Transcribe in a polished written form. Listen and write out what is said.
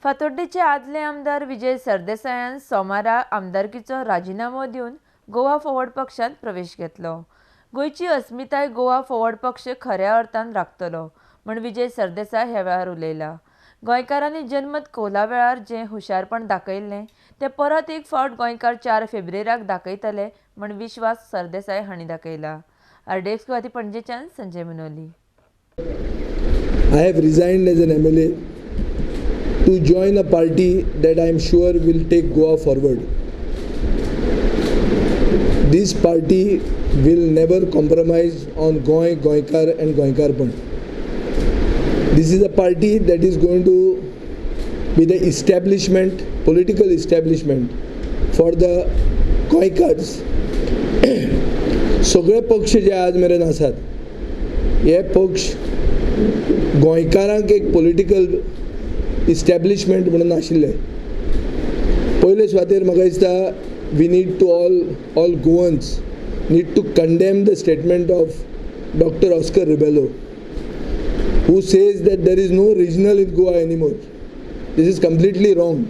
फातोड्डेचे आदले आमदार विजय सरदेसायान सोमारा आमदारकीचो राजिनामो दिवन गोवा फॉरवर्ड पक्षांत प्रवेश घेतलो. गोंयची अस्मिताय गोवा फॉरवर्ड पक्ष खऱ्या अर्थान राखतलो म्हण विजय सरदेसाय ह्या वेळार उलयला. गोंयकारांनी जनमत कौला वेळार जें हुशारपण दाखयल्लें तें परत एक फावट गोंयकार 4 फेब्रेराक दाखयतले म्हण विश्वास सरदेसाय हांणी दाखयला. आरडीएक्स खातीर पणजेच्यान Sanjay मुनोली. I have resigned as an MLA to join a party that I am sure will take Goa forward. This party will never compromise on Goa, Goenkar and Goenkarpan. This is a party that is going to be the establishment, political establishment for the Goenkars. सगळे पक्ष जे आज मेरेन आसात हे पक्ष गोंयकारांक एक political establishment म्हणून आशिल्ले. पयले सुवातेर म्हाका दिसता we need to all Goans need to condemn the statement of Doctor Oscar Rebello, who says that there is no regional in Goa anymore. This is completely wrong.